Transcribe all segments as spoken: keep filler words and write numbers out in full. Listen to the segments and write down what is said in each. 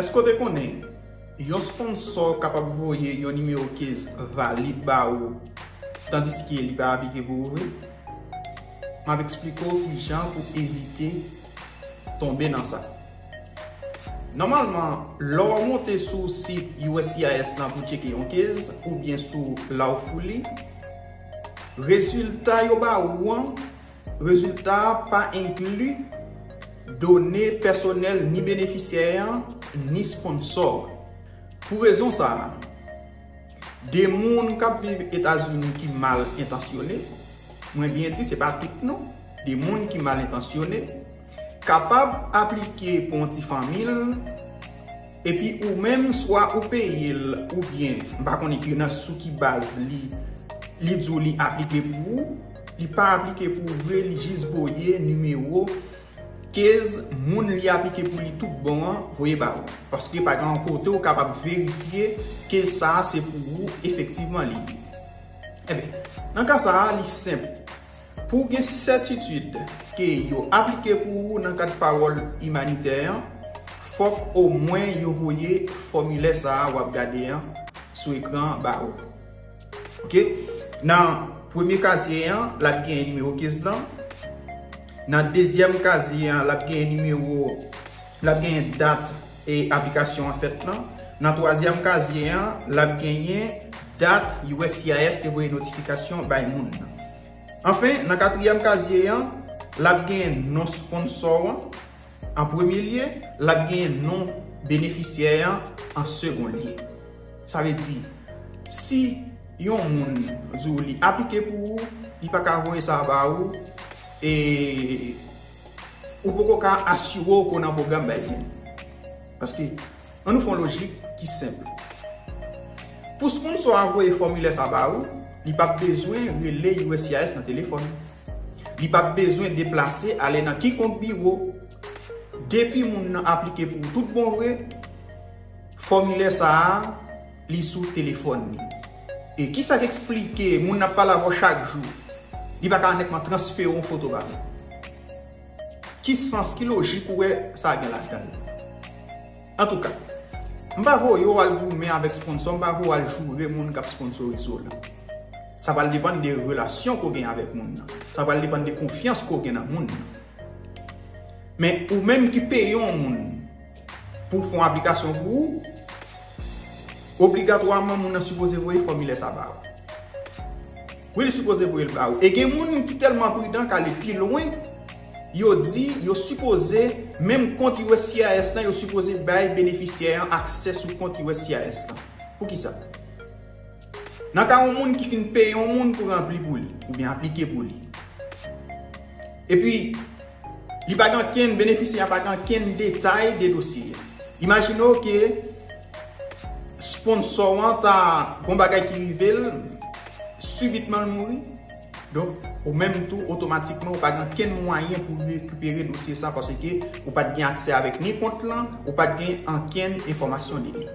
Èske w te konnen yon sponsò kapab voye yon nimewo case valid ba ou, tandiske li pa aplike pou ou vre? M ap eksplike w kijan pou evite tonbe nan sa. Nòmalman, lè w monte sou sit U S C I S lan pou tcheke yon case, oubyen sou Lawfully, rezilta yo ba ou an, rezilta a pa enkli done pèsonèl ni benefisyè an, ni sponsò an. Pou rezon sa a, de moun k ap viv Etazini ki mal entansyone, mwen byen di, se pa tout non, de moun ki mal entansyone, kapab aplike pou yon ti fanmi l, epi ou menm, swa ou peye l, oubyen, m pa konnen ki nan sou ki baz li, li di w li aplike pou ou, li pa aplike pou ou vre, li jis voye nimewo case moun li aplike pou li tout bon an voye ba ou. Paske pa gen yon kote ou kapab verifye case sa a se pou ou efektivman li ye. Enben, nan ka sa a, li senp. Pou w gen sètitid ke yo aplike pou ou nan kad pawòl imanitè an, fòk omwen yo voye fòmilè sa a w ap gade an sou ekran an ba ou. Oke? Nan premye kazye an, l ap genyen nimewo case lan. Nan dezyèm kazye an, l ap genyen nimewo, l ap genyen dat e aplikasyon an fèt lan. Nan twazyèm kazye an, l ap genyen dat U S C I S te voye notifikasyon bay moun nan. Anfen, nan katriyèm kazye an, l ap genyen non sponsò an an premye lye, l ap genyen non benefisyè an an segon lye. Sa vle di, si yon moun di w li aplike pou ou, li pa ka voye sa ba ou, e ou poko ka asire w ke w nan pwogram bay moun. Paske, ann nou fè yon lojik ki senp. Pou sponsò a voye fòmilè sa ba ou, li p ap bezwen rele U S C I S nan telefòn. Li p ap bezwen deplase ale nan kikonk biwo. Depi moun nan aplike pou ou tout bon vre, fòmilè sa a, li sou telefòn li. E kisa k eksplike moun nan ap pale avè w chak jou, li pa ka nètman transfere yon foto ba ou? Ki sans, ki lojik ou wè sa gen ladan l? Antouka, m pa voye w al goumen avèk sponsò, m pa voye w al joure moun k ap sponsorize w lan. Sa pral depann de relasyon ke w gen avèk moun nan. Sa pral depann de konfyans ke w gen nan moun nan. Men ou menm ki peye yon moun pou fè yon aplikasyon pou ou, obligatwaman moun nan sipoze voye fòmilè sa ba ou. Wi, li sipoze voye l ba ou. E gen moun ki tèlman pridan k ale pi lwen, yo di yo sipoze, menm kont U S C I S lan, yo sipoze bay benefisyè an aksè sou kont U S C I S lan. Poukisa? Nan ka yon moun ki fin peye yon moun pou ranpli pou li, oubyen aplike pou li, epi li pa gen ankenn, benefisyè a pa gen ankenn detay de dosye a. Imajine w ke sponsò an ta gon bagay ki rive l, sibitman l mouri. Donk, ou menm tou, otomatikman, ou pa gen ankenn mwayen pou rekipere dosye sa, paske ou pa t gen aksè avèk ni kont lan, ou pa t gen ankenn enfòmasyon de li.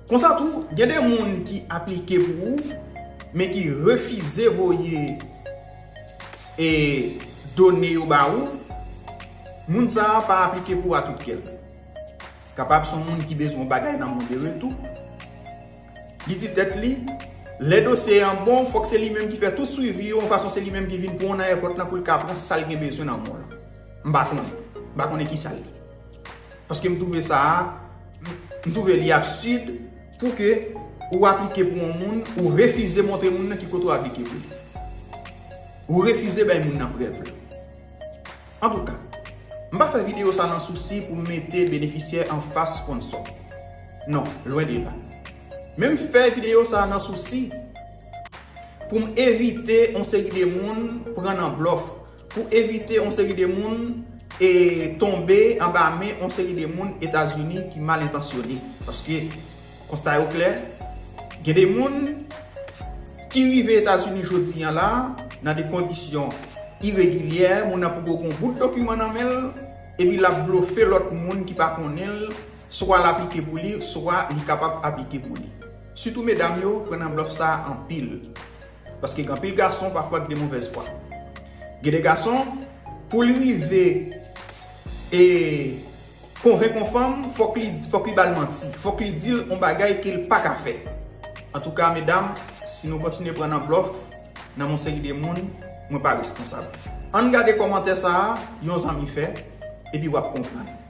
Konsa tou, gen de moun ki aplike pou ou, men ki refize voye e done yo ba ou. Moun sa a pa aplike pou ou a tout kè l. Kapab se yon moun ki bezwen yon bagay nan mond de retou. Li di tèt li, lè dosye an bon, fòk se li menm ki fè tout swivi yo, yon fason se li menm ki vin pran w nan èpòt lan pou l ka pran sa l gen bezwen nan men w lan. M pa konnen. M pa konnen kisa l ye. Paske m twouve sa a, m twouve li absid pou ke ou aplike pou yon moun, ou refize montre moun nan ki kote w aplike pou li. Ou refize bay moun nan prèv la. Antouka, m pa fè videyo sa nan sousi pou m mete benefisyè anfas sponsò. Non, lwen de la. Men m fè videyo sa nan sousi pou m evite yon seri de moun pran nan blòf, pou evite yon seri de moun e tonbe anba men yon seri de moun Etazini ki mal entansyone. Paske konsta yo klè, gen de moun ki rive Etazini jodi an la, nan de kondisyon iregilyè, moun nan poko gon bout dokiman nan men l, epi l ap blofe lòt moun ki pa konnen l, swa l aplike pou li, swa li kapab aplike pou li. Sitou medam yo pran nan blòf sa a anpil. Paske gen anpil gason pafwa ki de movèz fwa. Gen de gason, pou l rive e konvenk yon fanm, fòk li, fòk li ba l manti, fòk li di l yon bagay ke l pa ka fè. Antouka, medam, si nou kontinye pran nan blòf, nan yon seri de moun, mwen pa responsab. Ann gade kòmantè sa a, yon zanmi fè, epi w ap konprann.